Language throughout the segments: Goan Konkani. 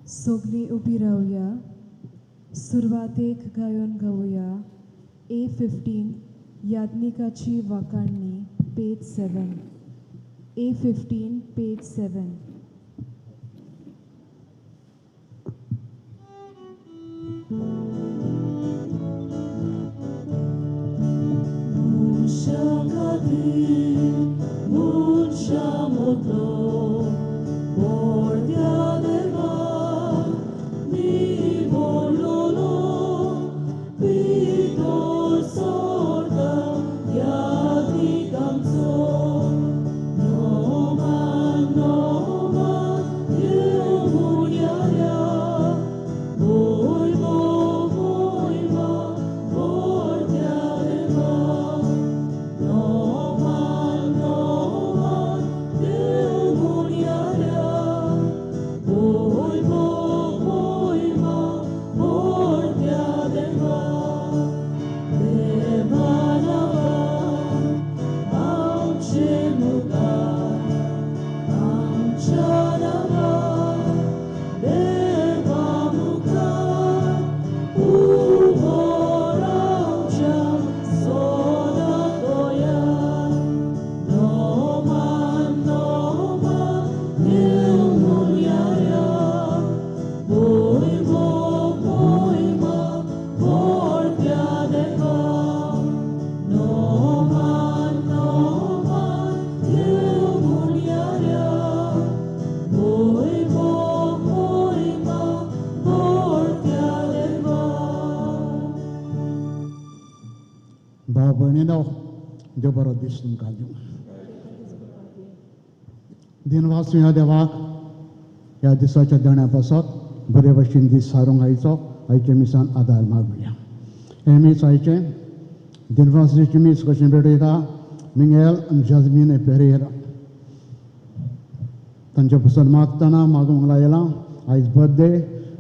सगळीं उबी रावया. सुरवातेक गायोन गावया A15 याज्ञिकाची वाखाणणी पेज 7. A15 page 7. देव बरो दीस तुमकां दिवं. दिनवास ह्या देवाक ह्या दिसाच्या देण्या पासत बरे भशेन दीस सारूंक आयचो आयच्या मिसान आदार मागुया. हें मीस आयचें दिनवासाचें मीस कशें भेटयता मिंगेल आनी जाजमीन पेरेरा तांच्या पसून मागतना मागूंक लायलां. आयज बर्थडे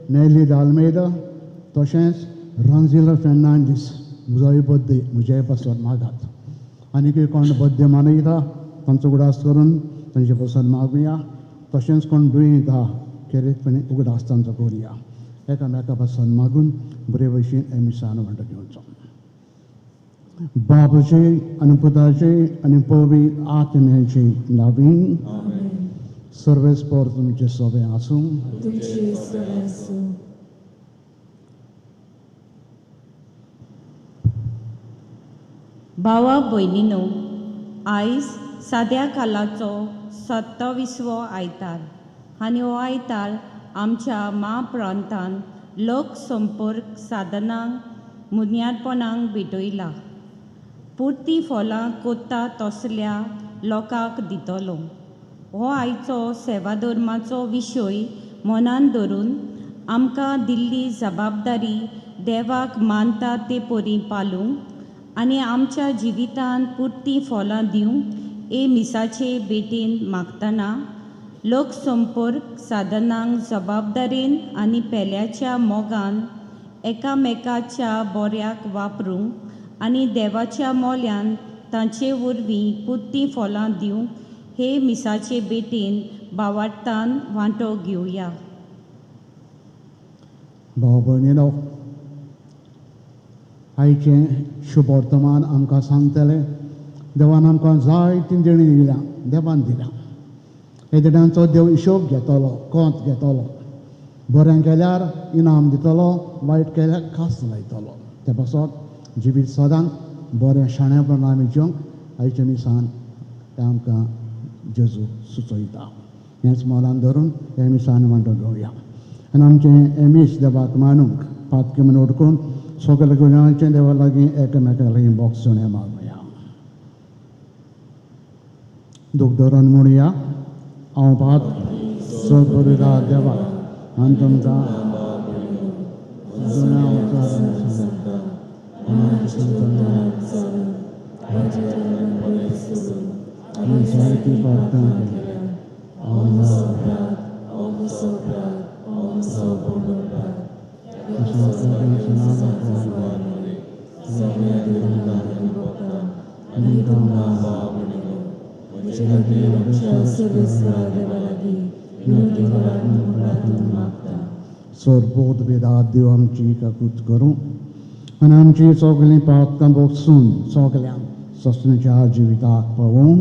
नेली दालमेदा तशेंच रांजिलो फेर्नांडीस म्हजोय बर्थडे म्हज्याय पासून मागात. आनीकय कोण बर्थडे मनयता तांचो उगडास करून तांचे पसून मागुया. तशेंच कोण दुयेंत खेरीतपणी उगडास तांचो करुया. एकामेका पासून मागून बरे भशेन हे मिसान वांटो घेवचो. बाबाचे आनी पुताचे आनी पवित्र आत्म्याचे नांवान सर्वेस्पर तुमचे सोबे आसूं. भावा भयणीनो, आयज साद्या कालाचो 27वो आयतार आनी हो आयतार आमच्या म्हाप्रांतान लोकसंपर्क साधनांक मुन्यारपणाक भेटयला. पुरती फलां कोत्ता तसल्या लोकांक दितलो. हो आयचो सेवाधर्माचो विशय मनान धरून आमकां दिल्ली जबाबदारी देवाक मानता ते परी पालूंक आनी आमच्या जिवितांत पुरती फलां दिवंक ए मिसाचे भेटेन मागतना लोकसंपर्क साधनांक जबाबदारेन आनी पेल्याच्या मोगान एकामेकाच्या बऱ्याक वापरूंक आनी देवाच्या मोल्यान तांचे वरवीं पुरती फलां दिवंक हे मिसाचे भेटेन भावार्थान वांटो घेवया. भाव भयणीनो, आयचें शुभवर्तमान आमकां सांगतलें देवान आमकां जायतीं देणीं दिल्या, देवान दिल्या. हे देण्यांचो देव हिशोब घेतलो, कोंत घेतलो. बरें केल्यार इनाम दितलो, वायट केल्यार खास लायतलो. ते पासत जिवीत सदांच बरें शाणेपणान आमी जिवंक आयच्या मिसान तें आमकां जेजू सुचयता. हेंच मोलान धरून हे मिसान वांटो घेवया. आनी आमचें हें मीस देवाक मानूंक पातकी म्हूण उडकून सगल्या गुन्यांवाचें देवा लागीं एकामेका लागीं बोगसणें मागुया. दूख धरून म्हणुया, हांव पात सगळ्या देवाक आनी तुमकां सोरपोत वेदात देव आमची काकूत करूं आनी आमची सगळीं पातकां बोगसून सगल्यांक ससण्याच्या जिविताक पावूं.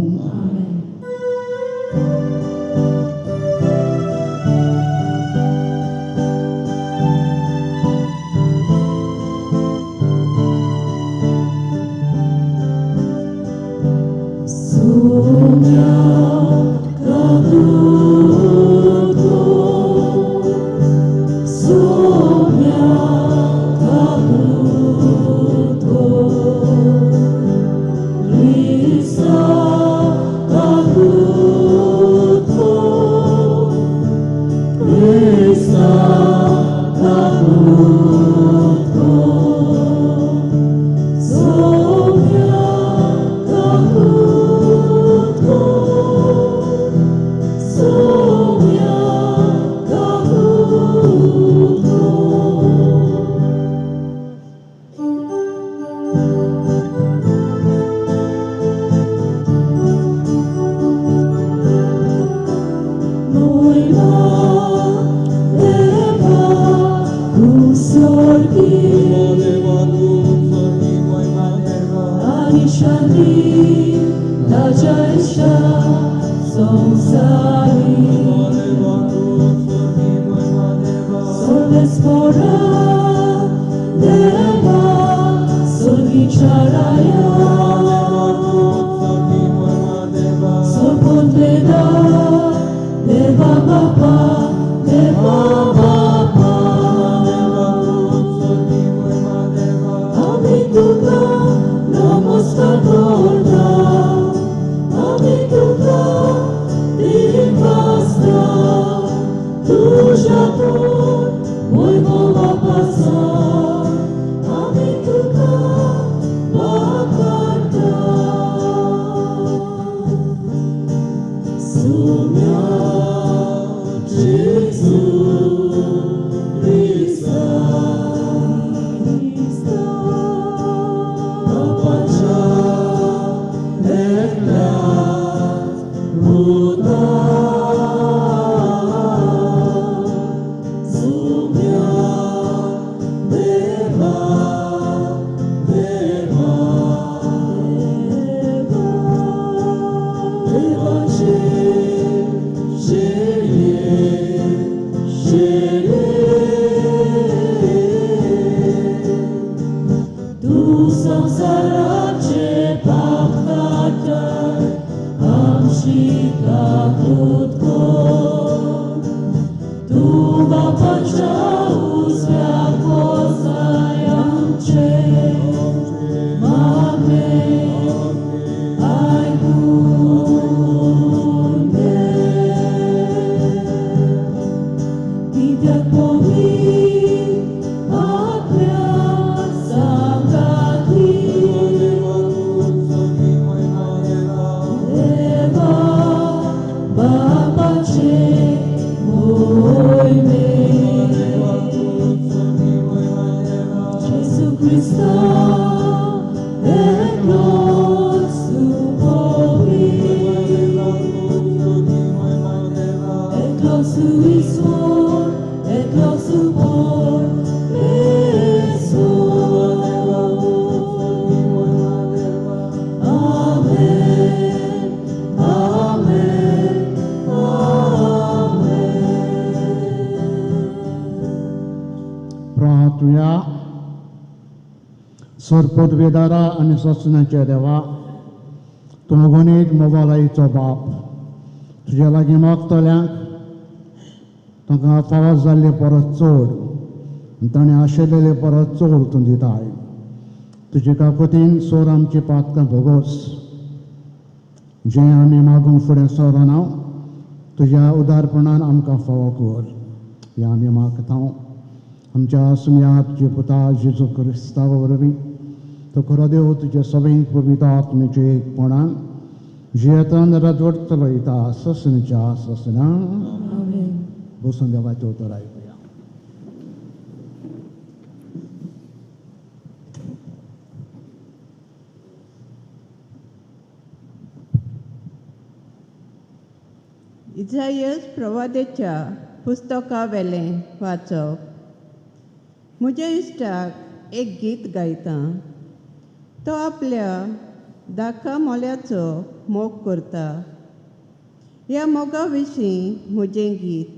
सरपदवेदारा आनी ससनाच्या देवा, तूं अगणीत मोबायलाचो बाप, तुज्या लागीं मागतल्यांक तांकां फावो जाल्ले परत चड आनी ताणें आशिल्ले परत चड तूं दिताय. तुजे काकोतीन सोर आमची पातकां भोगोस, जें आमी मागूंक फुडें सरना तुज्या उदारपणान आमकां फावो कर. हें आमी मागता आमच्या सुम्या तुजे पुता जेजू क्रिस्ता वरवीं. तो खरो देव तुज्या सगळीं पवित्र आत्म्याचे एकपणान जियेतान राजवट चलयता ससनच्या ससना. बसून देवाचें उतर आयकुया. इजायस प्रवादेच्या पुस्तकावेलें वाचप. म्हज्या इश्टाक एक गीत गायता. तो आपल्या दाका मोल्याचो मोग करता. ह्या मोगा विशीं म्हजें गीत.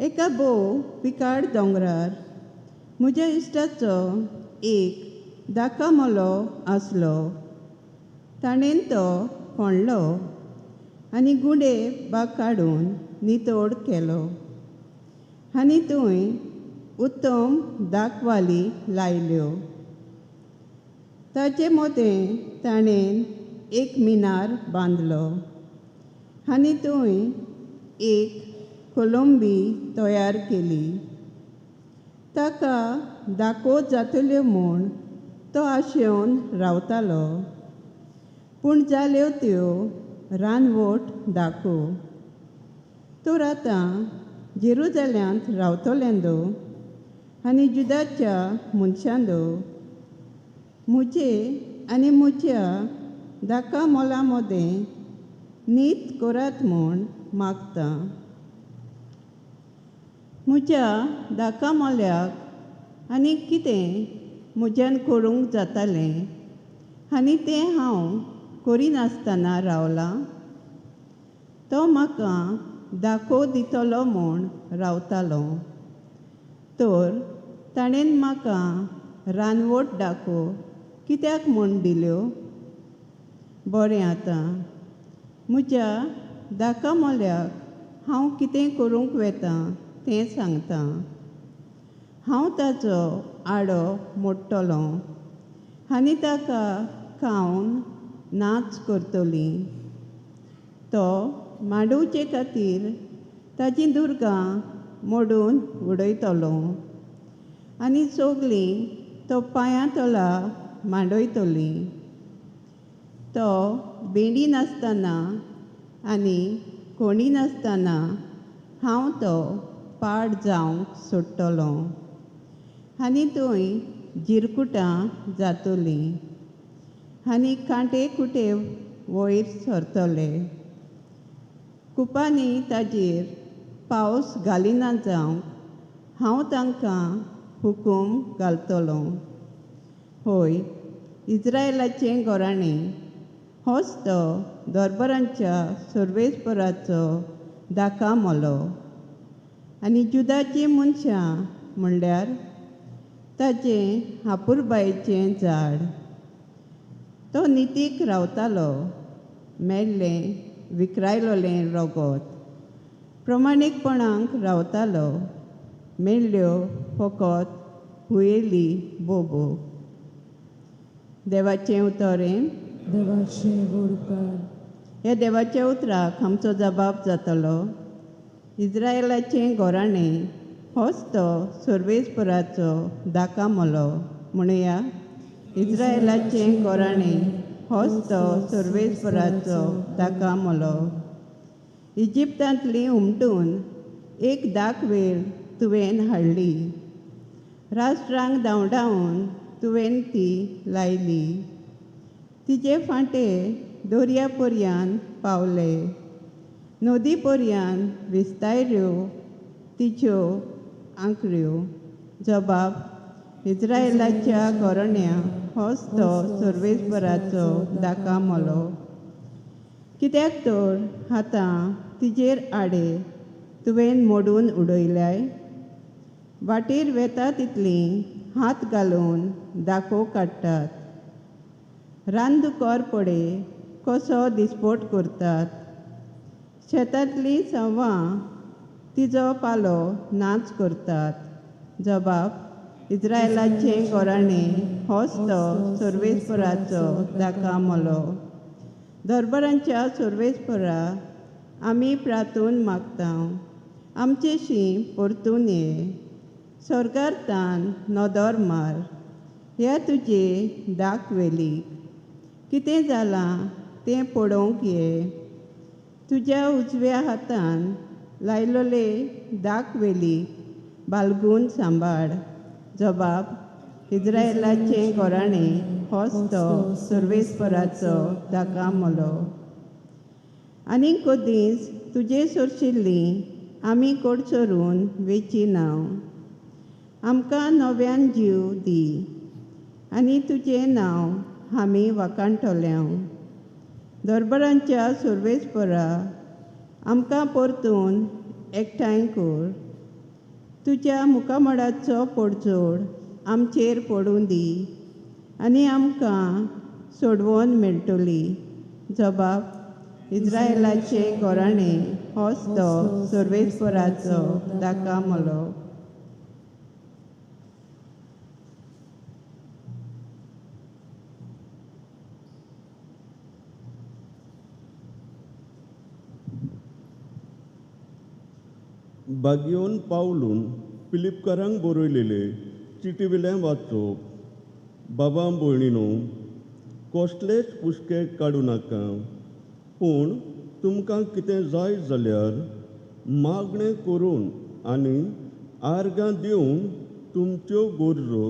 एका भोव पिकाड दोंगरार म्हज्या इश्टाचो एक दाका मोलो आसलो. ताणें तो खणलो आनी गुंडे बाग काडून नितळ केलो आनी थंय उत्तम दाखवाली लायल्यो. ताचे मदें ताणें एक मिनार बांदलो आनी थंय एक कोलंबी तयार केली. ताका दाखोव जातल्यो म्हूण तो आशेवन रावतालो, पूण जाल्यो त्यो रानवट दाखोव. तर आतां जेरुजाल्यांत रावतल्यांदो आनी जुदाच्या मनशांदो म्हजे आनी म्हज्या दाका मोला मदें नीत करात म्हूण मागता. म्हज्या दाका मोल्याक आनी कितें म्हज्यान करूंक जातालें आनी तें हांव करिनासतना रावलां. तो म्हाका दाखोव दितलो म्हूण रावतालो, तर ताणें म्हाका रानवट दाखोव कित्याक म्हूण दिल्यो? बरें, आतां म्हज्या दाका मोल्याक हांव कितें करूंक वेता तें सांगता. हांव ताचो आडो मोडटलो आनी ताका खावन नाच करतली. तो मांडोवचे खातीर ताचीं दुर्गां मोडून उडयतलो आनी सगलीं तो पांयां तोला मांडयतली. तो बेणी नासतना आनी कोणी नासतना हांव तो पाड जावंक सोडटलो आनी थंय जिरकुटां जातलीं आनी कांटे कुटे वयर सरतले. कुपांनी ताजेर पावस घालिना जावंक हांव तांकां हुकूम घालतलो. होय, इज्रायलाचें घराणें होच तो दरबारांच्या सर्वेस्पराचो दाका मोलो आनी जुदाचीं मनशां म्हणल्यार ताचें हापुरबायेचें झाड. तो नितीक रावतालो, मेल्लें विकरायलोलें रगत प्रमाणीकपणाक रावतालो, मेल्ल्यो फकत हुयेली बोबो. देवाचें उतरें. देवाचें व्हड उपकार. ह्या देवाच्या उतराक आमचो जबाब जातलो. इज्रायलाचें घराणें होच तो सर्वेस्पराचो दाका मोलो. म्हणया, इज्रायलाचें घराणें होच तो सर्वेस्पराचो दाका मोलो. इजिप्तांतली उमटून एक दाक वेल तुवें हाडली, राष्ट्रांक धांवडावन तुवें ती लायली. तिजे फांटे दर्या पर्यान पावले, नदी पर्यान विस्तायल्यो तिच्यो आंकऱ्यो. जबाब, इज्रायलाच्या घराण्या होच तो सर्वेस्पराचो दाका मोलो. कित्याक तर आतां तिजेर आडे तुवें मोडून उडयल्याय, वाटेर वेता तितली हात घालून दाखोव काडटात, रानदुकर पडे कसो दिसपोट करतात, शेतांतलीं सवां तिजो पालो नाच करतात. जबाब, इज्रायलाचें घराणें होच तो सर्वेस्पराचो दाका मोलो. दरबारांच्या सर्वेस्परा आमी प्रार्थून मागता, आमचेशी परतून ये. स्वर्गार तान नदर मार, ह्या तुजे दाक वेलीक कितें जालां तें पळोवंक ये. तुज्या उजव्या हातान लायलोले दाक वेलीक बालगून सांबाळ. जबाब, इज्रायलाचें घराणें होच तो सर्वेस्पराचो दाका मोलो. आनीक दीस तुजे सोरशिल्ली आमी कोडसरून वेची नांव, आमकां नव्यान जीव दी आनी तुजें नांव आमी वाखाणटल्यांव. दरबारांच्या सुर्वेसपरा आमकां परतून एकठांय कर. तुज्या मुखामळाचो पडजोड आमचेर पडूं दी आनी आमकां सोडवून मेळटली. जबाब इस्रायलाचे घराणें होच तो सर्वेस्पराचो दाका मलो. बागियोन पावलून फिलिपकारांक बरयलेले चिटी वेल्यान वाचप. बाबा भयणीनो, कसलेच हुस्के काडूं नाका, पूण तुमकां कितें जाय जाल्यार मागणें करून आनी आर्गां दिवन तुमच्यो गरजो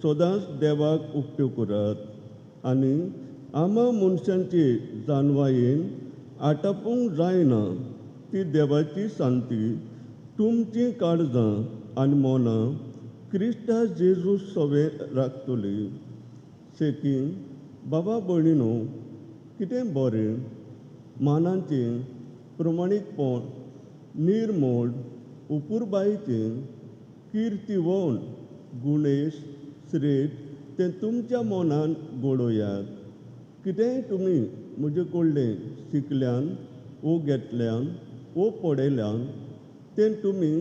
सदांच देवाक उक्त्यो करात आनी आमा मनशांचे जानवायेन आटापूंक जायना ती देवाची शांती तुमचीं काळजां आनी मनां क्रिस्ता जेजू सवें राखतली. शेकी बाबा भयणीनो, कितें बरें मानाचें प्रमाणीकपण निर्मोळ उपुरबायेचें किर्तिवण गुणेश श्रेठ तें तुमच्या मनान घडोयात. कितेंय तुमी म्हजे कडलें शिकल्यान वो घेतल्यान वो पळयल्यान तें तुमी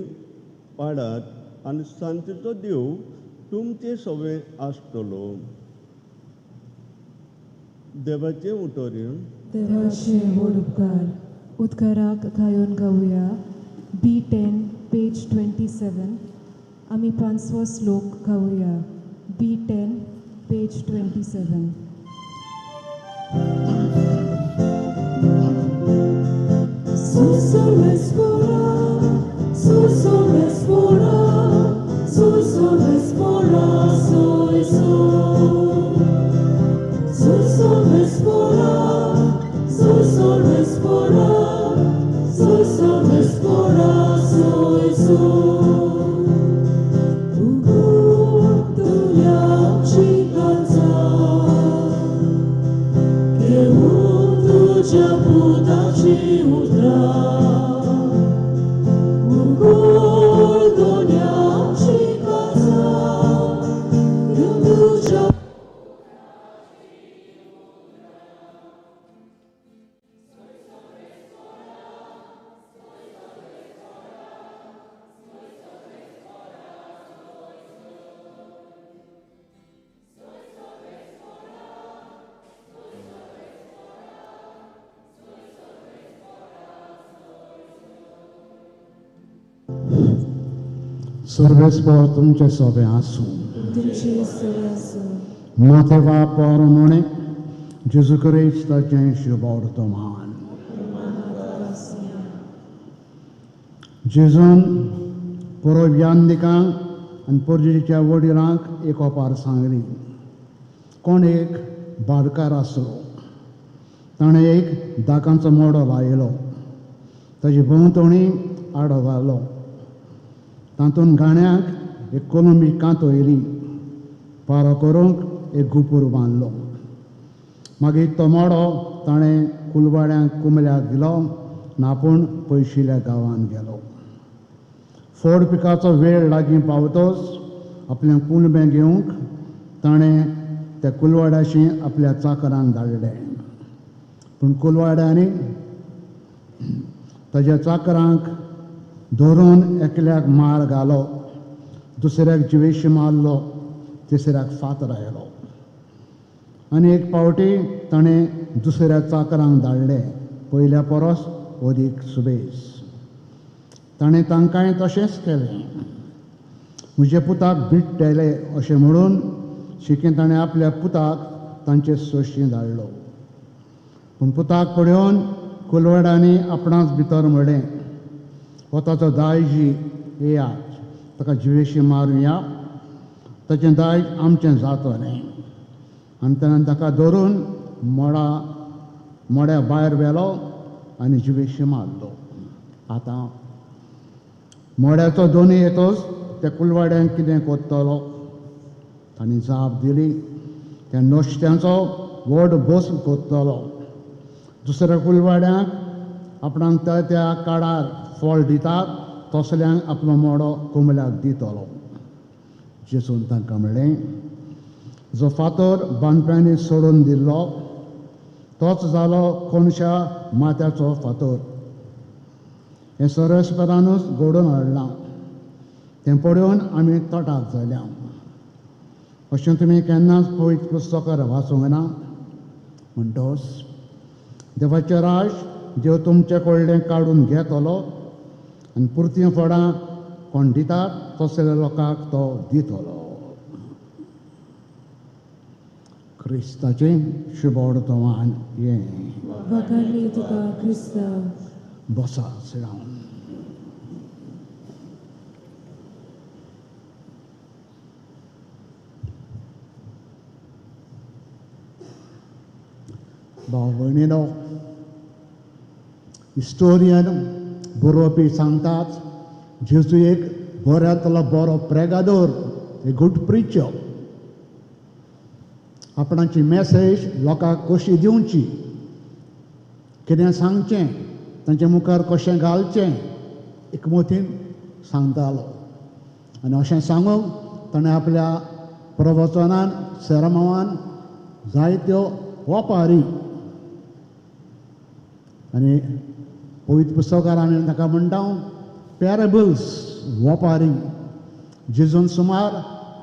पाडात आनी शांतीचो देव तुमचे सवें आसतलो. देवाचें उतर. देवाचे व्हड उपकार. उदकाराक गायोन गावया B10 page 27. आमी पांचवो श्लोक गावया B10 page 27. सर्वेस्पर तुमचे सोबे आसूं. माथेवा पर म्हणे जेजू क्रिस्ताचें शुभवर्तमान. जेजून पुरोयानिकांक आनी पोरजेच्या वडिलांक एक ओपार सांगली. कोण एक बारकार आसलो, ताणें एक दाकांचो मोडो लायलो, ताजे भोंवतणी आडो घालो, तातूंत गाण्याक एक कोलंबी कांत येयली, पारो करूंक एक गुपूर बांदलो. मागीर तो मोडो ताणें कुलवाड्यांक कुमल्याक दिलो आनी आपूण पयशिल्ल्या गांवांत गेलो. फोड पिकाचो वेळ लागीं पावतोच आपलें कुलबें घेवंक ताणें त्या कुलवाड्याशी आपल्या चाकरांक धाडलें. पूण कुलवाड्यांनी ताज्या चाकरांक धरून एकल्याक मार घालो, दुसऱ्याक जिवेशी मारलो, तिसऱ्याक फातर आयलो. आनी एक पावटी ताणें दुसऱ्या चाकरांक धाडले पयल्या परस अदीक सुबेज. ताणें तांकांय तशेंच केलें. म्हज्या पुताक बिट्टेले अशें म्हणून शिकें ताणें आपल्या पुताक तांचे सोशी धाडलो. पूण पुताक पळोवन कुलवाड्यांनी आपणाच भितर म्हणलें, हो ताचो दायजी, येयात ताका जिवेशी मारुया, ताचें दायज आमचें जातलें. आनी ताणें ताका धरून मोड्या भायर व्हेलो आनी जिवेशी मारलो. आतां मोड्याचो दोनूय येतोच त्या कुलवाड्यांक कितें कोत्तलो? तांणी जाप दिली, त्या नुस्त्यांचो व्हड भोस कोत्तलो. दुसऱ्या कुलवाड्यांक आपणाक त्या काळार फळ दितात तसल्यांक आपलो मोडो कुमल्याक दितलो. जेजून तांकां म्हणलें, जो फातर बांदप्यांनी सोडून दिल्लो तोच जालो कोणशा माथ्याचो फातर. हें सरस्परानूच घडोवन हाडलां, तें पळोवन आमी तटाक जाल्या. अशें तुमी केन्नाच पवित्र पुस्तकार वाचूंक ना? म्हणटोच देवाचें राज देव तुमचे कडलें काडून घेतलो आनी पुरतीं फळां कोण दितात तसल्या लोकांक तो दितलो. क्रिस्ताचें शुभवर्तमान हें. वखाणली तुका क्रिस्ता. बसा सिरावन. भाव भयणीनो, हिस्टोरियन बरोवपी सांगतात जेजू एक बऱ्यांतलो बरो प्रेगादोर, ए गूड प्रिचर. आपणाची मॅसेज लोकांक कशी दिवची, कितें सांगचें, तांचे मुखार कशें घालचें एकमतीन सांगतालो. आनी अशें सांगूंक ताणें आपल्या प्रवचनान सेरमावान जायत्यो ओपारी आनी पवित्र पुस्तकार आमी ताका म्हणटा पॅरेबल्स, ओपारी. जेजून सुमार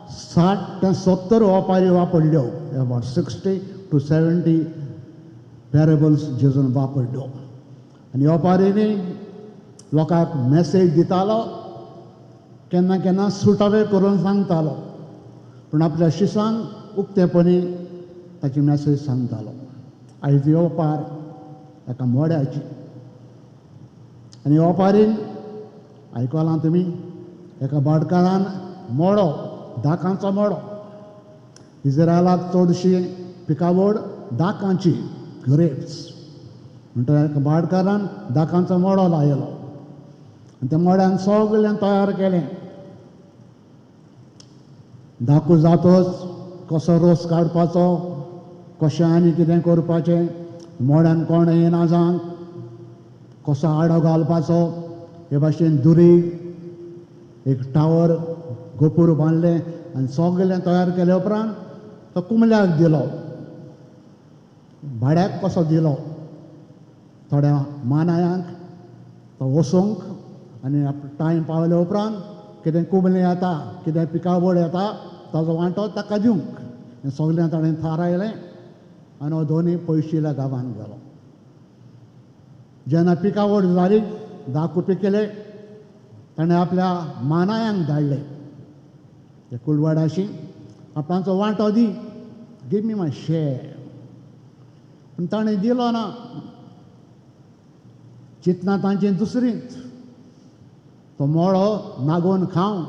60 ते 70 ओपारी वापरल्यो, अबावट 60 to 70 parables जेजून वापरल्यो. आनी ओपारींनी लोकांक मॅसेज दितालो, केन्ना केन्ना सुटावे करून सांगतालो, पूण आपल्या शिसांक उक्तेपणी ताची मॅसेज सांगतालो. आयज ही ओपार एका मोड्याची. आनी ओपारीन आयकलां तुमी, एका भाटकारान मोडो, दाकांचो मोडो. इस्रायलाक चडशी पिकावड दाकांची, ग्रेप्स. म्हणटकीर एका भाटकारान दाकांचो मोडो लायलो आनी त्या मोड्यान सगळें तयार केलें. दाकू जातच कसो रोस काडपाचो, कशें आनी कितें करपाचें, मोड्यान कोण येना जावंक कसो आडो घालपाचो, हे भाशेन दुरीग एक टावर गोपूर बांदलें आनी सगळें तयार केले उपरांत तो कुमल्याक दिलो, भाड्याक कसो दिलो थोड्या मानायांक तो वचूंक. आनी टायम पावले उपरांत कितें कुमलें येता, कितें पिकावड येता ताजो वांटो ताका दिवंक. हें सगळें ताणें थारायलें आनी हो दोनूय पयशिल्या गांवांत गेलो. जेन्ना पिकावड जाली, दाकू पिकले, ताणें आपल्या मानायांक धाडले ते कुलवाडाशी, आपणाचो वांटो दी, गिव मी my share. पूण ताणें दिलो ना. चिंतना तांचें दुसरीच, तो मोळो नागोवन खावंक.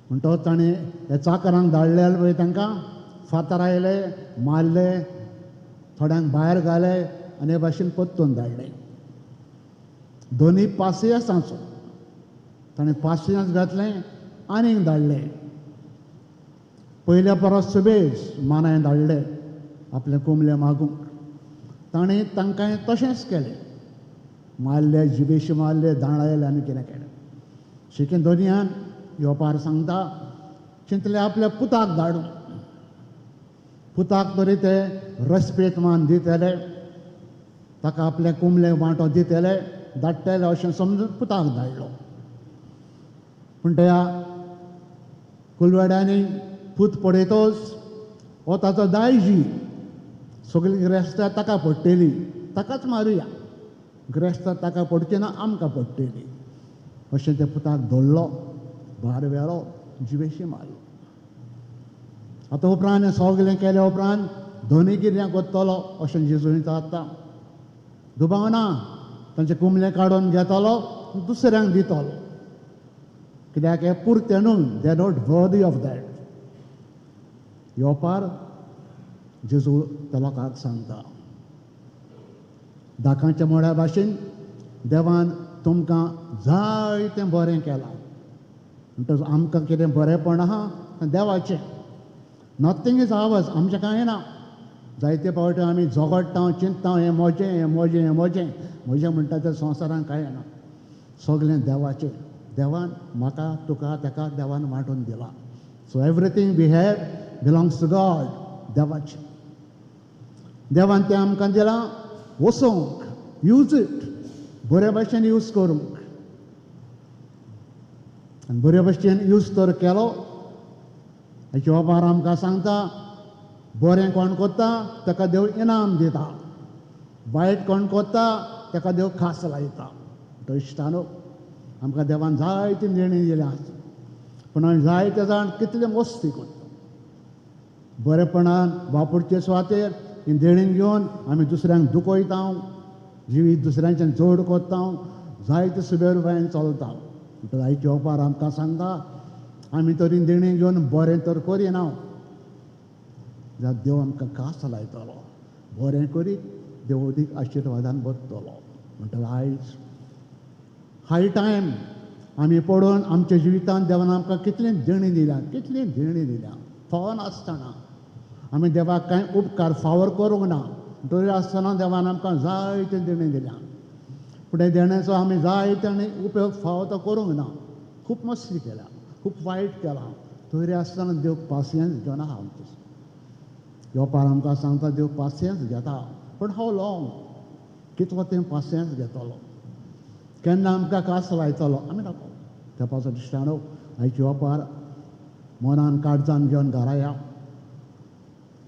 म्हणटकच ताणें ह्या चाकरांक धाडले पळय, तांकां फातर आयले, मारले, थोड्यांक भायर घाले आनी हे भाशेन परतून धाडले. दोनूय पासियेंसाचो ताणें पासियेंस घातलें आनीक धाडले. पयल्या परस सुबेज मानाय धाडले आपले कुमले मागूंक. ताणें तांकां तशेंच केलें, मारले, जिबेशी मारले, दांडायले आनी कितें केलें. शिकेन दोनयान योपार सांगता, चिंतले आपल्या पुताक धाडूं, पुताक तरी ते रस्पेत मान दितले, ताका आपले कुमले वांटो दितले, धाडटले अशें समजून पुताक धाडलो. पूण त्या कुलवाड्यांनी पूत पळयतच हो ताचो दायजी, सगळी ग्रेस्तां ताका पडटली, ताकाच मारुया, ग्रेस्तां ताका पडची ना आमकां पडटली अशें त्या पुताक धरलो, भार व्हेलो, जिवेशी मारलो. आतां उपरांत सगळें केल्या उपरांत दोनूय कितें करतलो अशें जेजू विचारता. दुबाव ना तांचें कुमलें काडून घेतलो, दुसऱ्यांक दितलो, कित्याक हें पुरतें न्हू, they are not worthy of that. योपार जेजू त्या लोकांक सांगता, दाकांच्या मोड्या भाशेन देवान तुमकां जायतें बरें केलां, म्हणटच आमकां कितें बरेंपण आहा देवाचें. नथींग is ours, आमचें कांय ना. जायते फावटी आमी झगडटा, चिंतता, हें म्हजें, हें म्हजें, हें म्हजें, म्हजें म्हणटा तें संवसारान कांय ना, सगळें देवाचें. देवान म्हाका, तुका, ताका देवान वांटून दिलां. So everything we have belongs to God. देवाचें, देवान तें आमकां दिलां वसोंक, यूज it, बरे भाशेन यूज करूंक. आनी बरे भाशेन यूज तर केलो, हाचे ओपार आमकां सांगता, बरें कोण करता ताका देव इनाम दिता, वायट कोण करता ताका देव खास लायता. तो इश्टानो, आमकां देवान जायती देणी दिल्या, पूण आमी जायते जाण कितले मस्ती करता. बरेपणान वापरचे सुवातेर ही देणी घेवन आमी दुसऱ्यांक दुखयता, जिवीत दुसऱ्यांच्यान जोड करता, जायते सुबेर रुपायन चलता. म्हणटच आयचे ओपार आमकां सांगता, आमी तरी देणी घेवन बरें तर करिना जाल्यार देव आमकां कास लायतलो, बरें करीत देव अदीक आशिर्वादान बदतलो. म्हणटच आयज हाय टायम आमी पडून आमच्या जिवितांत देवान आमकां कितलीं देणी दिल्या, कितलीं देणी दिल्या. फावो नासतना आमी देवाक कांय उपकार फावर करूंक ना, तरी आसतना देवान आमकां जायते देणी दिल्या. पूण त्या देण्याचो आमी जायते आनी उपयोग फावो तो करूंक ना, खूब मस्ती केल्या, खूब वायट केलां, तरी आसतना देव पासियेंस घेवन आहा आमचो. ओपार आमकां सांगता देव पासियेंस घेता, पूण हाव लॉंग, कितलो तें पासियेंस घेतलो, केन्ना आमकां कास लायतलो आमी नको. त्या पासत इश्टानो, आयची ओपार मनान काळजान घेवन घरा या.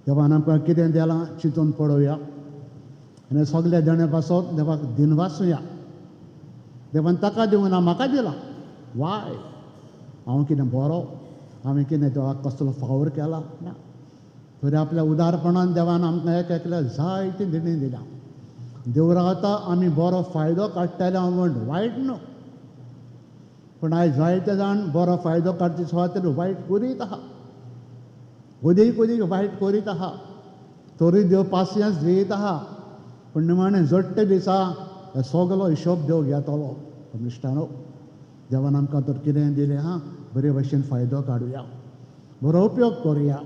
देवान आमकां कितें दिलां चिंतून पळोवया आनी सगल्या देणे पासत देवाक दिनवासुया. देवान ताका दिवंक ना, म्हाका दिलां. वाय, हांव कितें बरो, हांवें कितें देवाक कसलो फावर केला ना, तरी आपल्या उदारपणान देवान आमकां एक एकल्या जायती देणी दिल्या. देव रावता आमी बरो फायदो काडटले हांव म्हण वायट न्हू, पूण आयज जायते जाण बरो फायदो काडचे सुवातेर वायट करीत आहा, अदीक अदीक वायट करीत आहा, तरी देव पासियेंस घेयत आहा. पूण निमाणें जोडटे दिसा हे सगलो हिशोब देव घेतलो. इश्टानो, देवान आमकां तर कितें दिलें आहा, बरे भशेन फायदो काडुया, बरो उपयोग करुया,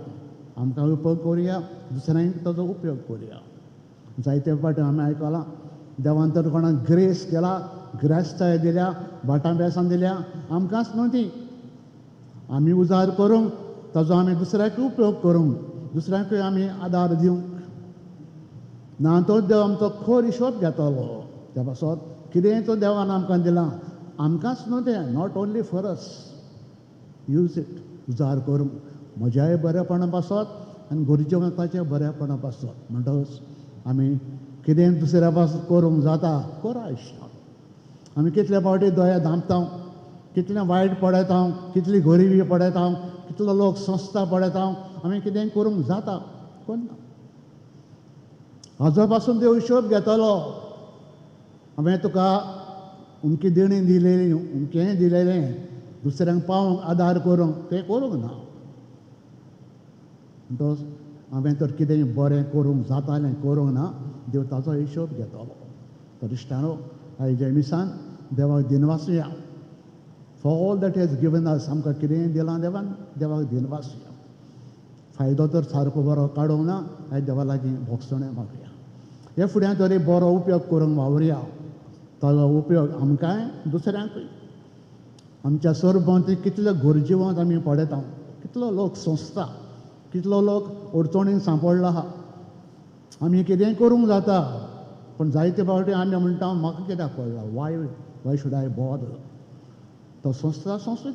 आमकां उपयोग करुया, दुसऱ्यांक ताजो उपयोग करुया. जायते फावटी आमी आयकलां देवान तर कोणाक ग्रेस केला, ग्रेस्ताय दिल्या, भाटां बेसां दिल्या, आमकांच न्हू ती, आमी उजार करूंक ताजो आमी दुसऱ्याकूय उपयोग करूंक, दुसऱ्यांकूय आमी आदार दिवंक ना तो देव आमचो खर हिशोब घेतलो. त्या पासत कितेंय तो देवान आमकां दिलां, आमकांच न्हू तें, not only for us, use it, उजार करूंक म्हज्याय बरेपणा पासत आनी गरजेवंताच्या बरेपणा पासत. म्हणटकच आमी कितें दुसऱ्या पासत करूंक जाता करा इश्टा. आमी कितले फावटी दोळे धांपता, कितलें वायट पळयता, कितली गरिबी पळयता, कितलो लोक संस्था पळयता, आमी कितें करूंक जाता कोन्ना. हाजो पासून देव हिशोब घेतलो, हांवें तुका उमकी देणी दिलेली, उमकें दिलेलें, दुसऱ्यांक पावोवंक आदार करूंक, तें करूंक ना. म्हणटकच हांवें तर कितें बरें करूंक जातालें करूंक ना, देव ताचो हिशोब घेतलो. तर इश्टानो, आयच्या मिसान देवाक दिनवासुया for all that has given us. आमकां कितें दिलां देवान, देवाक दिनवासुया. फायदो तर सारको बरो काडूंक ना, आयज देवा लागीं भोगसणें मागया. हे फुड्यां तरी बरो उपयोग करूंक वावुरया, ताजो उपयोग आमकांय दुसऱ्यांकूय. आमच्या सरभोंवती कितले गरजेवंत आमी पळयता, कितलो लोक सोंसता, कितलो लोक अडचणीन सांपडला आहा. आमी कितेंय करूंक जाता, पूण जायते फावटी आमी म्हणटा म्हाका कित्याक पडला, वाय should I bother. तो संस्था संस्था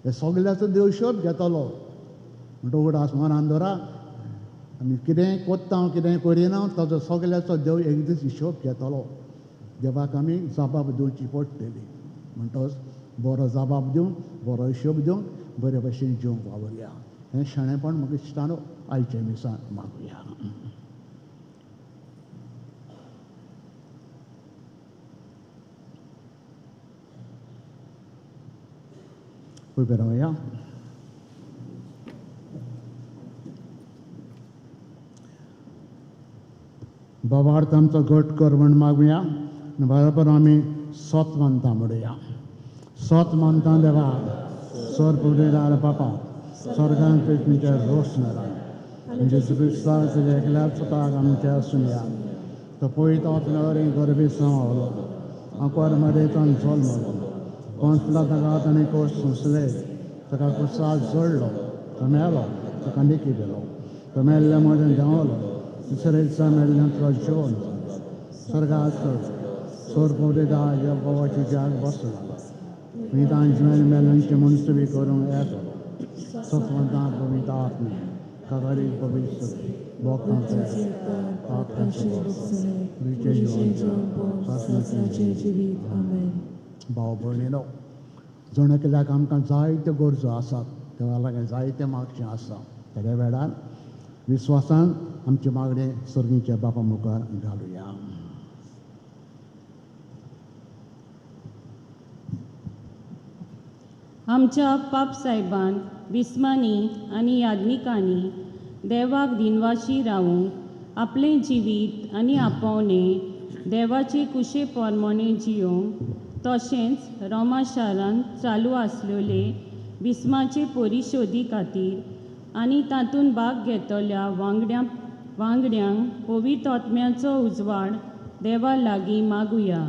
हे सगल्याचो देव हिशोब घेतलो. म्हणटकच उगडास मनान दवरा, आमी कितेंय कोत्ता कितेंय करिना ताजो सगल्याचो देव एक दीस हिशोब घेतलो. देवाक आमी जबाब दिवची पडटली. म्हणटकच बरो जबाब दिवन, बरो हिशोब दिवन बरे भशेन जिवंक वावुरया. हें शाणेपण म्हाका इश्टानो आयच्या मिसान मागुया. उबे रावया. बाबार्थ आमचो घट कर म्हण मागुया आनी बरोबर आमी सोत मानता म्हणुया. सोत मानता देवा, सोर बापा स्वर्गान पेटणीच्या रोस नरा जेजू क्रिस्ताक तुज्या एकल्याच पुताक आमच्या सुनया तो पळयता तुज्या गरबी सांवलो आंकोर मरेतान जल्मलो कोंसला ताका ताणें कोस सोंसले ताका कुसाद जोडलो तो मेलो ताका निकी दिलो तो मेल्ल्या मदें देंवलो दुसऱ्या दिसा मेल्ल्यान तुका जेवण स्वर्गात सोर पवित्र ह्या बाबाची जाग बसला पवितान जिवेन मेल्यांचे मनसुबी करूंक येतलो सत्वंता पवित्र आत्मे कागारी पवित्र भाव भयणीनो जण एकल्याक आमकां जायत्यो गरजो आसात देवा लागीं जायते मागचें आसा तेद्या वेळार विस्वासान आमची मागणें सर्गीच्या बापा मुखार घालुया. आमच्या पापसाहेबान बिस्मांनी आनी याज्ञिकांनी देवाक दिनवाशी रावूंक आपलें जिवीत आनी आपोवणें देवाचे कुशे प्रमाणे जियोवंक तशेंच रोमा शारांत चालू आसलेले बिस्माचे परिशोदी खातीर आनी तातूंत भाग घेतल्या वांगड्यांक पवित्र आत्म्याचो उजवाड देवा लागीं मागुया.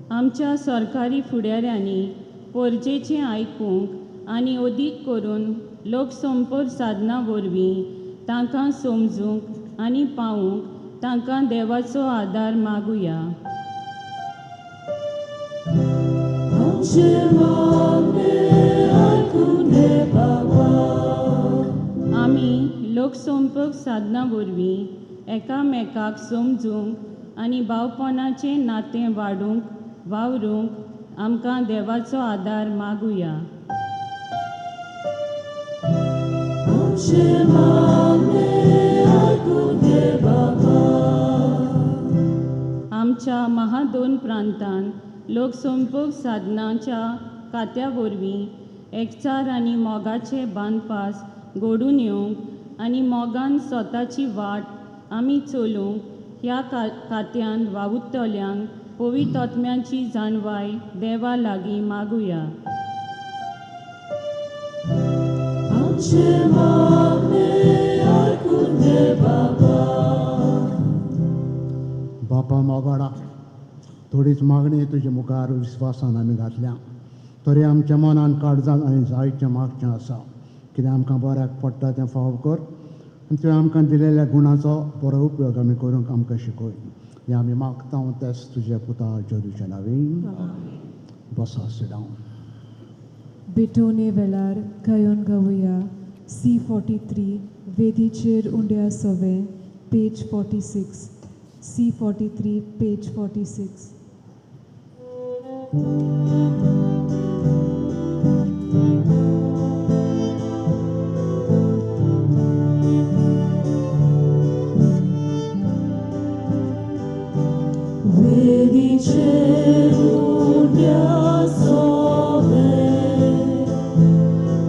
आमच्या सरकारी फुडाऱ्यांनी परजेचें आयकूंक आनी अदीक करून लोकसंपर्क साधनां वरवीं तांकां समजूंक आनी पावूंक तांकां देवाचो आदार मागुया. आमी लोकसंपर्क साधनां वरवीं एकामेकाक समजूंक आनी भावपणाचें नातें वाडूंक वावरूंक आमकां देवाचो आदार मागुया. आमच्या महादोन प्रांतान लोकसंपर्क साधनांच्या खात्या वरवीं एकचार आनी मोगाचे बांदपास घडून येवंक आनी मोगान स्वताची वाट आमी चलूंक ह्या खात्यान वावुरतल्यांक पवित्र आत्म्याची जाणवाय देवा लागीं मागुया. बापा मोगाडा थोडीच मागणी तुजे मुखार विस्वासान आमी घातल्या तरी आमच्या मनान काळजान आनी जायचें मागचें आसा कितें आमकां बऱ्याक पडटा तें फाव कर आनी तुवें आमकां दिलेल्या गुणाचो बरो उपयोग आमी करूंक आमकां शिकय. हें आमी मागता तेच तुज्या पुता जेजूच्या नांवान. बसा सिडाव. बेटोने वेळार गायोन गावया C43 वेदीचेर उंड्या सवे पेज 46 C43 page 46. वेदीचेर उंड्या सवे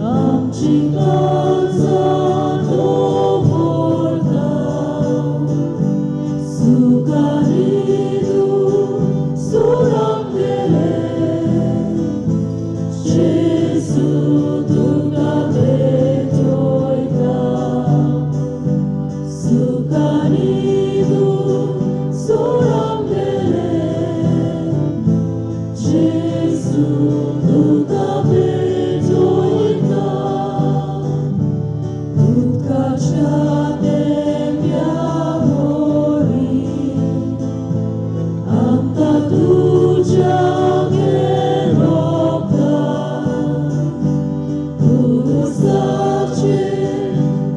आमची काळजां दवरता सुखारिदू सुरांगेले जेजू तुका भेटयता सुखारिदू सुरांगेले जेजू तुका भेटयता उदकाच्या तेंप्या वरी आमकां तुज्या रोगता पुरुसाचे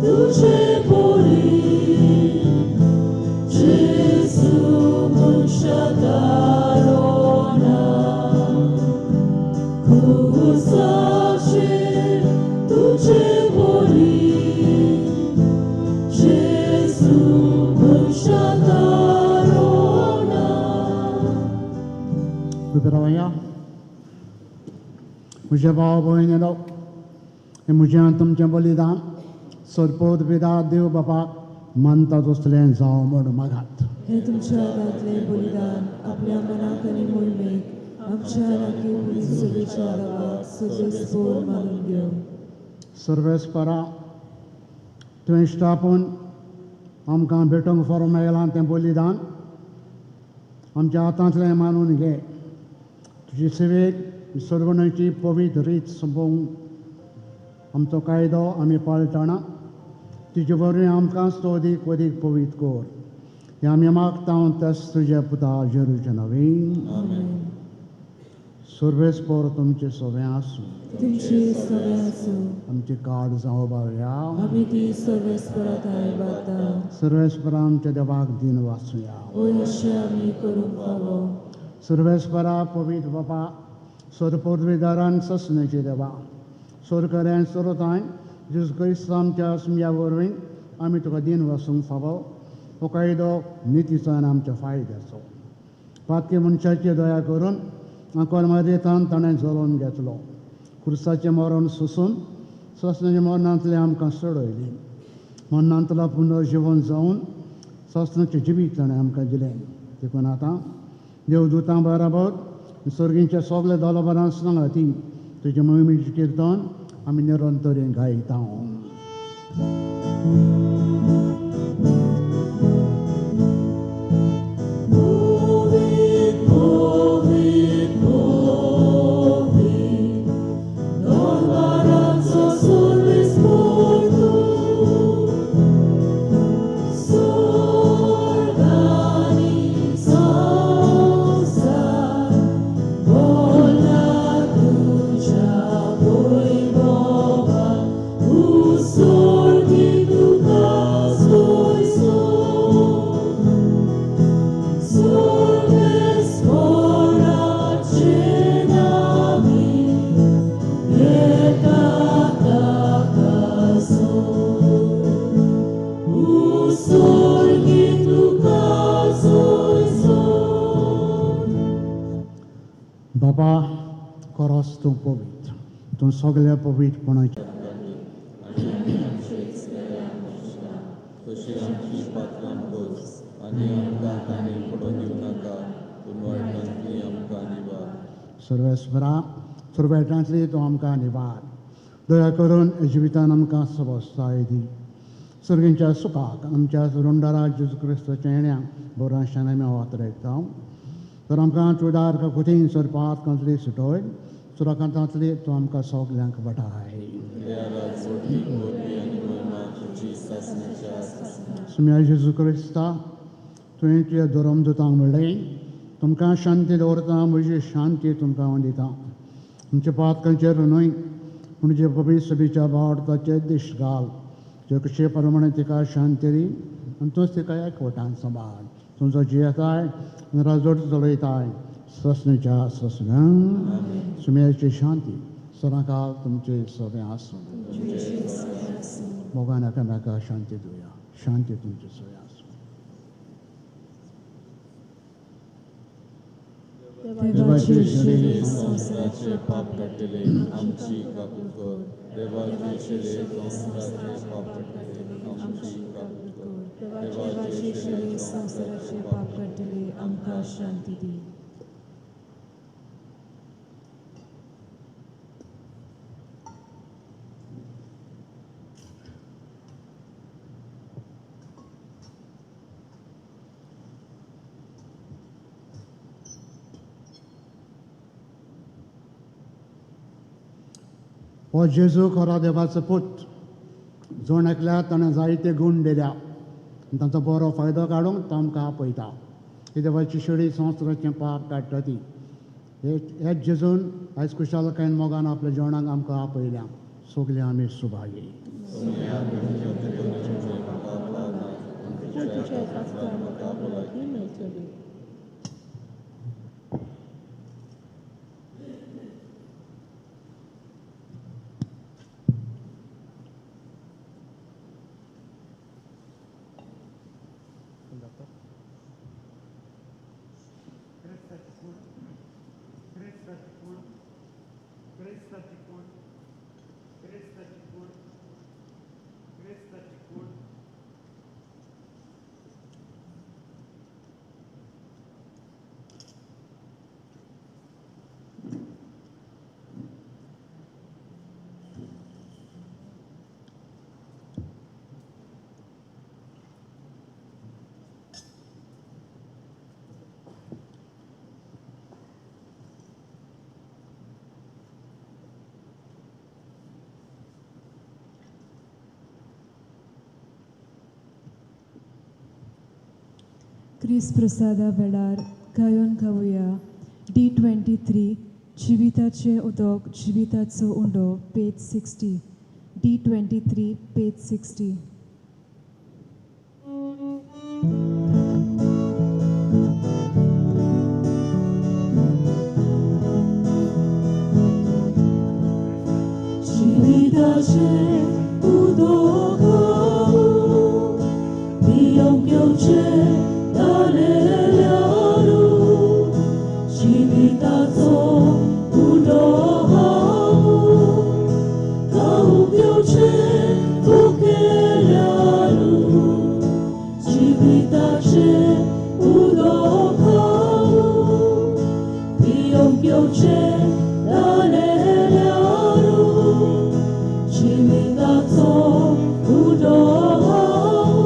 तुजे बोरी जेजू मनशा दारोना खुर्साचे तुजे बोरी जेजू मनशा दारोना. रावया म्हज्या भाव भयणीनो हें म्हजें आनी तुमचें बलिदान सोरपोत पिता देव बापाक मानता तसलें जावं म्हूण मागात. हें तुमच्या हातांतलें बलिदान आपल्या मनाक आनी मोहिमेक आमच्या राखी पुलीस सभेच्या देवाक सर्वेस्पोर मानून घेवं. सर्वेस्परा, तुवें इश्टापून आमकां भेटोवंक फावो मेळ्ळां तें बलिदान आमच्या हातांतलें मानून घे. तुजे सेवेक सर्वणाची पवित्र रीत सोंपोवंक आमचो कायदो आमी पाळटना तुजे वरवीं आमकां तो अदीक अदीक पवित्र कर. हें आमी मागता तेच तुज्या पुता जेरूचे नवीन. सर्वेस्पोर तुमचें सगळें आसूं. तुमचें सगळें आसूं. आमची कार्ड जावं बावया. आमी ती सर्वेस्परा थंय बाता. सर्वेस्परा आमच्या देवाक दिन वाचुया. वय अशें आमी करूंक फावो. सर्वेस्परा पवित्र बाबा सरपोर्विदारान ससनेचे देवा सरकऱ्यान सरोताय जेजू क्रिस्त आमच्या सुमया वरवीं आमी तुका दिन वाचूंक फावो. हो कायदो नितीचो आनी आमच्या फायद्याचो. पातकी मनशाची दया करून आंकोर मारयेतान ताणें जलोवन घेतलो. खुर्साचें मरण सोसून ससनाच्या मरणांतलें आमकां सोडयली. मरणांतलो पुनर्जिवन जावन ससनाचें जिवीत ताणें आमकां दिलें. देखून आतां देवदूतां बराबर सर्गींच्या सगल्या दलोबरां सांगाती तुजे मोहिमेचें किर्तन आमी निरंतरेन गायता. बाबा खरोच तूं पवित्र, तूं सगळ्या पवित्रपणाचें तशी आमची पात्रां पोस आनी आमकां तांणी पडोवन दिवं नाका, पूण वायटांतली आमकां निवार. सर्वेस्परा, सर्वेटांतली तूं आमकां निवार. दया करून जिवितान आमकां सवस्ताय दी. सर्गींच्या सुखाक आमच्या रुंडारा जेजू क्रिस्ताच्या येण्या बरांशान आमी वातरयता. तर आमकां चुडार कुतीन सरपात कंतली सुटोय सुराकांतांतली तूं आमकां सगल्यांक बटाय. सुम्या जेजू क्रिस्ता, तुवें तुज्या धर्मदूतांक म्हणलें, तुमकां शांती दवरता, म्हजी शांती तुमकां हांव दिता. तुमच्या पातकांचेर न्हय पूण जे पवित्र सभेच्या भावार्थाचेर दिश्ट घाल. जे कशे प्रमाणे तिका शांती दी आनी तूंच तिका एकवटान सांबाळ. तुमचो जियेताय आनी राजवट चलयताय ससनेच्या ससना. सुम्याची शांती सदांकाळ तुमचे सगळें आसूं. मोगान एकामेका शांती दिवया. शांती तुमचे सगळें आसूं. देवाचे शेळी संवसाराचे पाप काडटले आमची काकूत कर. देवाचे शेळी संवसाराचे पाप काडटले आमची काकूत कर. देवाचे शेळी संवसाराचे पाप काडटले आमकां शांती दी. हो जेजू खरो देवाचो पूत, जण एकल्या ताणें जायते गूण दिल्या आनी तांचो बरो फायदो काडूंक तो आमकां आपयता. ही देवाची शेळी संवसाराचें पाप काडटा ती. हेच जेजून आयज खुशालकायेन मोगान आपल्या जेवणाक आमकां आपयल्या. सगळे आमी सुभागी. क्रिस्ताची कूड, क्रिस्ताची कूड, क्रिस्ताची कूड, क्रिस प्रसादा वेळार गायोन गावया D23 जिविताचें उदक जिविताचो उंडो पेज 60 D23 page 60. जिविताचें उदक पिवंक येवचें तानेल्यारू जिविताचो उंडो हांव खावंक येवचें भुकेल्यारू जिविताचें उदक हांव पिवंक येवचें तानेल्यारू जिविताचो उंडो हांव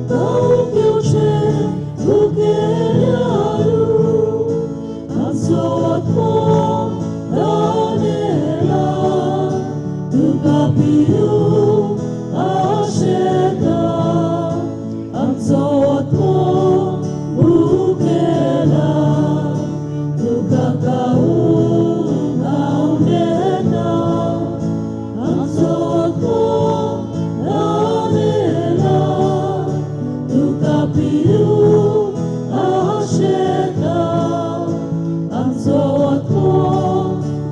खावंक येवचें भुकेल्यारू आमचो आत्मो तानेला तुका पिवंक आशेता आमचो आत्मो भुकेला तुका खावंक आंवडेता आमचो आत्मो तानेला तुका पिवंक आशेता आमचो आत्मो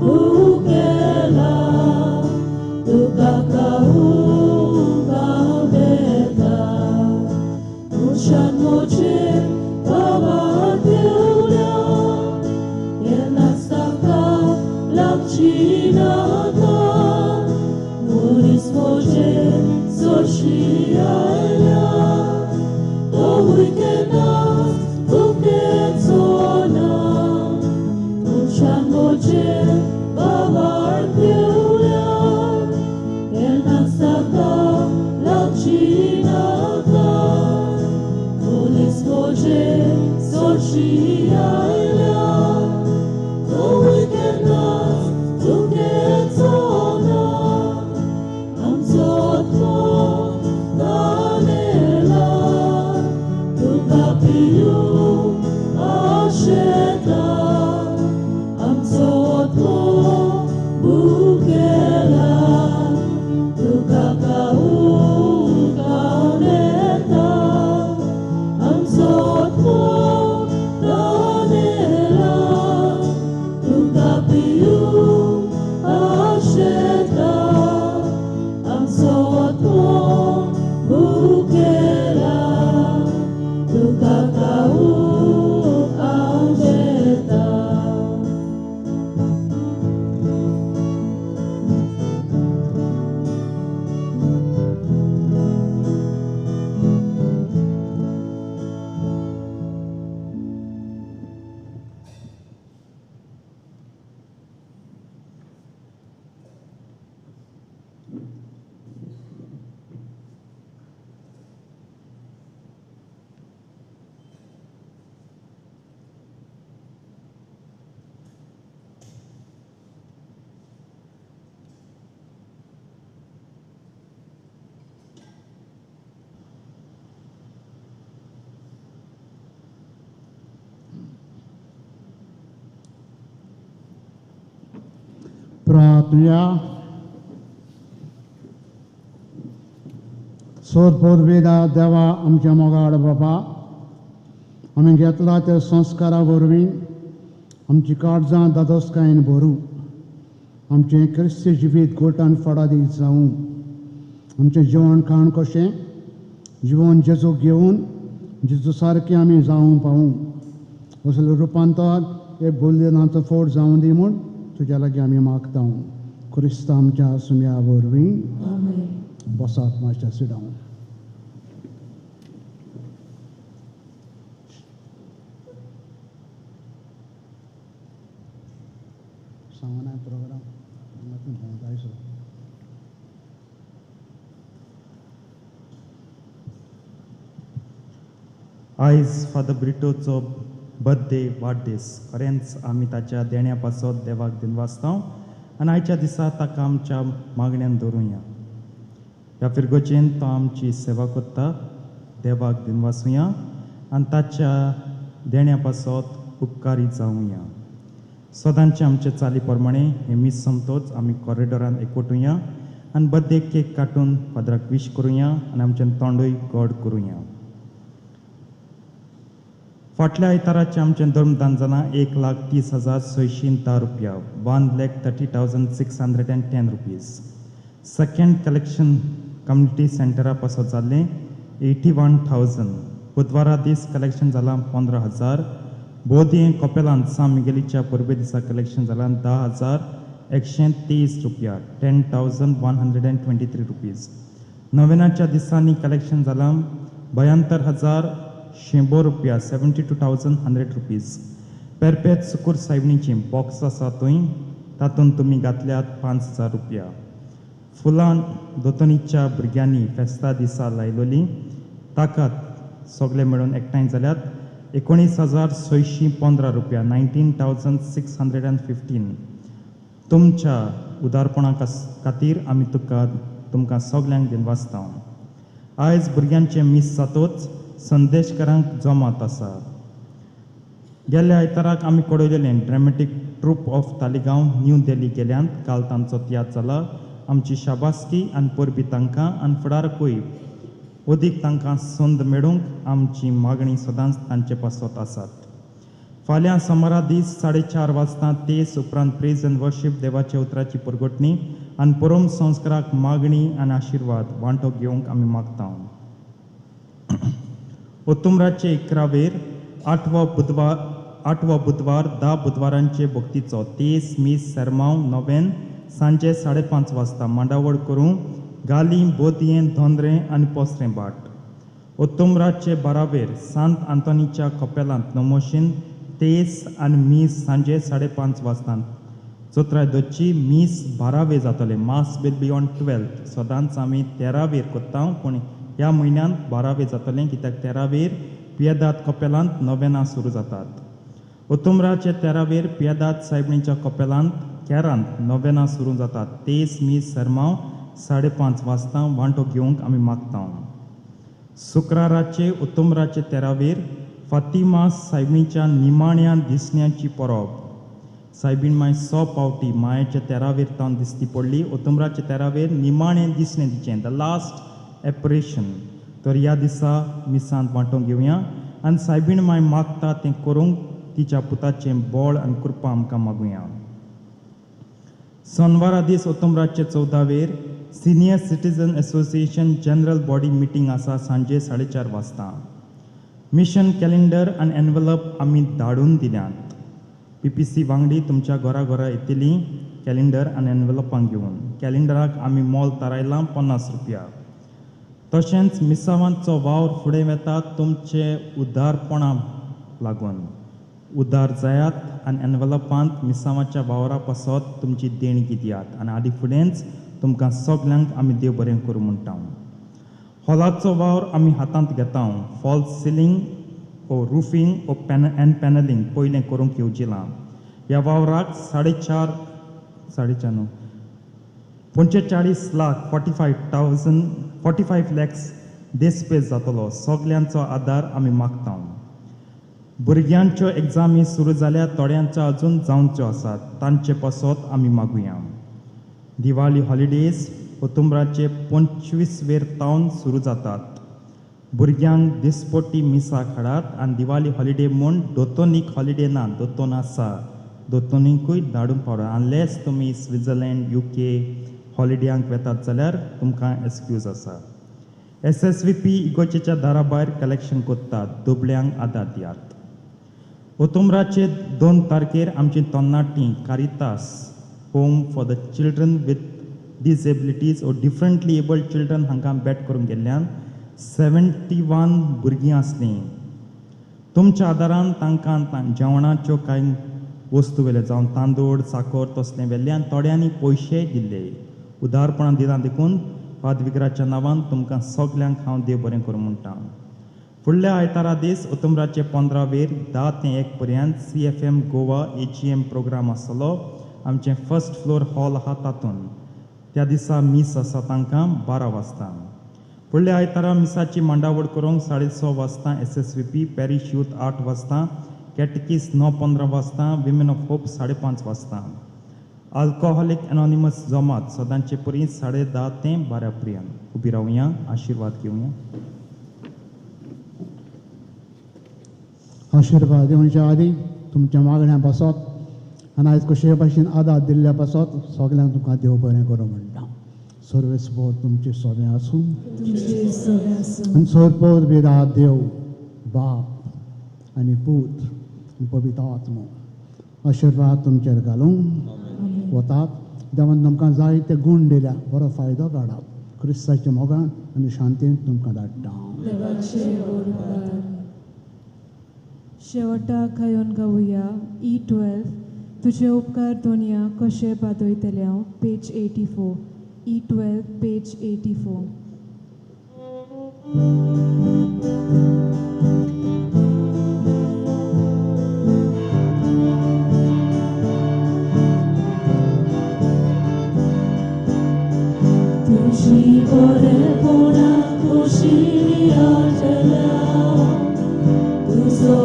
भुकेला तुका खावंक आंवडेता. मनशान म्हजेर भावार्थ देवल्या केन्नाच ताका लागची नाका मनीस म्हजेर सरशी आयल्या तोवूय केन्नाच भुकेचो ना. मनशान म्हजेर भावार्थ देवल्या केन्नाच ताका लागची नाका मनीस म्हजेर सरशी आयल्या तोवूय केन्नाच भुकेचो ना. आमचो आत्मो तानेला तुका पिवंक आशेता आमचो आत्मो भुकेला तुका खावंक आंवडेता आमचो आत्मो तानेला तुका पिवंक आशेता आमचो आत्मो भुकेला तुका खावंक आंवडेता. प्रार्थना. सोरपोरवेदा देवा आमच्या मोगाळ बाबा, आमी घेतला त्या संस्कारा वरवीं आमची काळजां दादोसकायेन भरूं, आमचें क्रिस्ती जिवीत गोटान फळादीक जावं, आमचें जेवण खाण कशें जिवन जेजूक घेवन जेजू सारकें आमी जावंक पावूं, असलें रुपांतर हे बोलदेनाचो फोट जावं दी म्हूण तुज्या लागीं आमी मागता. क्रिस्त आमच्या सुम्या वरवीं. बसात मातशें सिडावन. सांगना प्रोग्राम भोंवतायसो. आयज फादर ब्रिटोचो बर्थडे वाडदीस. खरेंच आमी ताच्या देण्या पासत देवाक दिनवासता आनी आयच्या दिसा ताका आमच्या मागण्यान दवरुया. ह्या फिरगोचेन तो आमची सेवा करता. देवाक दिनवासुया आनी ताच्या देण्या पासत उपकारी जावया. सदांचे आमचे चाली प्रमाणे हे मीस सोमतोच आमी कॉरिडोरान एकवटुया आनी बर्थडे केक काटून फादराक विश करुया आनी आमचें तोंडूय गोड करुया. फाटल्या आयताराचें आमचें धर्मदान जालां 1,30,610 रुपया, 1,30,610 रुपीज. सेकंड कलेक्शन कम्युनिटी सेंटरा पासत जाल्लें 81,000. बुधवारा दीस कलेक्शन जालां 15,000. बोधयें कपेलांत सान मिगेलीच्या परबे दिसा कलेक्शन जालां 10,123 रुपया, 10,123 रुपीज. नोवेनाच्या दिसांनी कलेक्शन जालां 72,100 रुपया, 72,100 रुपीज. पेरपेत सुकूर सायबणीची बॉक्स आसा थंय तातूंत तुमी घातल्यात 5,000 रुपया. फुलां दोतोनीच्या भुरग्यांनी फेस्ता दिसा लायलोली ताका सगळे मेळून एकठांय जाल्यात 19,615 रुपया, 19,615. तुमच्या उदारपणा खातीर आमी तुमकां सगल्यांक दिनवासता. आयज भुरग्यांचें मीस जातोच संदेशकारांक जमात आसा. गेल्ल्या आयताराक आमी कडयलेलें dramatic troupe of Taleigao New Delhi गेल्यांत काल तांचो तियात्र जाला. आमची शाबासकी आनी परबी तांकां आनी फुडारकूय अदीक तांकां संद मेळूंक आमची मागणी सदांच तांचे पासत आसात. फाल्यां सोमारा दीस 4:30 वाजता तेस उपरांत प्रेज एंड वर्शीप देवाच्या उतराची परगटणी आनी परम संस्काराक मागणी आनी आशिर्वाद वांटो घेवंक आमी मागता. ओतुमराचे 11 वेर आठवो बुधवार 10 बुधवारांचे भक्तीचो तेस मीस सेरमांव नोवेन सांजे 5:30 वाजता मांडावळ करूं गाली बोदयें धोंदरें आनी पोसरें बाट. ओतुमराचे 12 वेर सांत आंतोनीच्या कपेलांत नमोशीन तेस आनी मीस सांजे 5:30 वाजता. चोत्राय दोची मीस 12 वेर जातलें. मास will be on 12. सदांच आमी 13 वेर करता पूण ह्या म्हयन्यांत 12 वेर जातलें कित्याक 13 वेर पियेदाद कपेलांत नोवेनां सुरू जातात. ओतुमराचे 13 वेर पियेदाद सायबणीच्या कपेलांत केरांत नोवेनां सुरू जातात. तेस मीस सरमांव 5:30 वाजता वांटो घेवंक आमी मागता. शुक्राराचे ओतुमराचे 13 वेर फातिमा सायबणीच्या निमाण्या दिसण्याची परब. सायबीण माय 100 पावटी मायेच्या 13 वेर तावन दिसती पडली. ओतुमराचे 13 वेर निमाणें दिसणें तिचें, the last एपरेशन. तर ह्या दिसा मिसांत वांटोवंक घेवया आनी सायबीण माय मागता तें करूंक तिच्या पुताचें बळ आनी कृपा आमकां मागुया. सोनवारा दीस ओतुमराचे 14 वेर senior citizen association general body meeting आसा सांजे 4:30 वाजता. मिशन कॅलेंडर आनी एनवलप आमी धाडून दिल्यात. पीपीसी वांगडी तुमच्या घरा घरा येतली कॅलेंडर आनी एनवलपां घेवन. कॅलेंडराक आमी मोल थारायलां 50 रुपया. तशेंच मिसावांचो वावर फुडें वेता तुमचे उदारपणाक लागून. उदार जायात आनी एनवलपांत मिसावाच्या वावरा पासत तुमची देणगी दियात आनी आदी फुडेंच तुमकां सगल्यांक आमी देव बरें करूं म्हणटा. हॉलाचो वावर आमी हातांत घेता. फॉल्स सिलींग ओ रुफींग ओ एंड पॅनलिंग पयलें करूंक येवजिलां. ह्या वावराक 4.5 न्हू 45 लाख 45 लॅक्स देसपेस जातलो. सगल्यांचो आदार आमी मागता. भुरग्यांच्यो एग्जामी सुरू जाल्यार थोड्यांचो अजून जावच्यो आसात तांचे पासत आमी मागुया. दिवाळी हॉलिडेज ओतुमराचे 25 वेर तावन सुरू जातात. भुरग्यांक दिसपट्टी मिसाक हाडात आनी दिवाळी हॉलिडे म्हूण दोतोनीक हॉलिडे ना, दोतोन आसा दोतोनीकूय धाडूंक पावता. अनलेस तुमी स्विट्झर्लंड UK हॉलिडेयांक वेतात जाल्यार तुमकां एक्सक्यूज आसा. SSVP इगोचेच्या दारा भायर कलेक्शन करतात. दुबळ्यांक आदार दियात. ओतुमराचे 2 तारखेर आमची तरणाटी Caritas home for the children with disabilities or differently abled children हांकां भेट करूंक गेल्ल्यान 71 भुरगीं आसलीं. तुमच्या आदारान तांकां जेवणाच्यो कांय वस्तू व्हेल्यो, जावं तांदूळ साकर तसलें व्हेल्लें आनी थोड्यांनी पयशेय दिल्ले. उदारपणान दिलां देखून फादविग्राच्या नांवान तुमकां सगल्यांक हांव देव बरें करूं म्हणटा. फुडल्या आयतारा दीस ओतुमराचे 15 वेर 10 ते 1 पर्यंत CFM Goa AGM programme आसतलो. आमचें फर्स्ट फ्लोर हॉल आहा तातूंत. त्या दिसा मीस आसा तांकां 12 वाजता. फुडल्या आयतारा मिसाची मांडावळ करूंक 6:30 वाजता SSVP, parish youth 8 वाजता, कॅटकीस 9:15 वाजता, विमेन ऑफ होप 5:30 वाजता. अल्कोहोलीक एनॉनिमस जमात सदांचे परी 10:30 ते 12 पर्यंत. उबी रावया, आशिर्वाद घेवया. आशिर्वाद येवच्या आदी तुमच्या मागण्या पासत आनी आयज कशे भाशेन आदार दिल्ल्या पासत सगल्यांक तुमकां देव बरें करूं म्हणटा. सर्वेस्पोर तुमचे सोबें आसूं, आनी सरपोर बिरा देव बाप आनी पूत आनी पवित्र आत्मो आशिर्वाद तुमचेर घालूं वतात. देवान तुमकां जायते गूण दिल्या, बरो फायदो काडात. क्रिस्ताच्या मोगान आनी शांतीन तुमकां धाडटा. शेवटाक गायोन गावया E12 तुजे उपकार दोनया कशे बादयतले हांव, पेज 84, E12 page 84. तुजी बरेपणा खोशी आटल्या, तुजो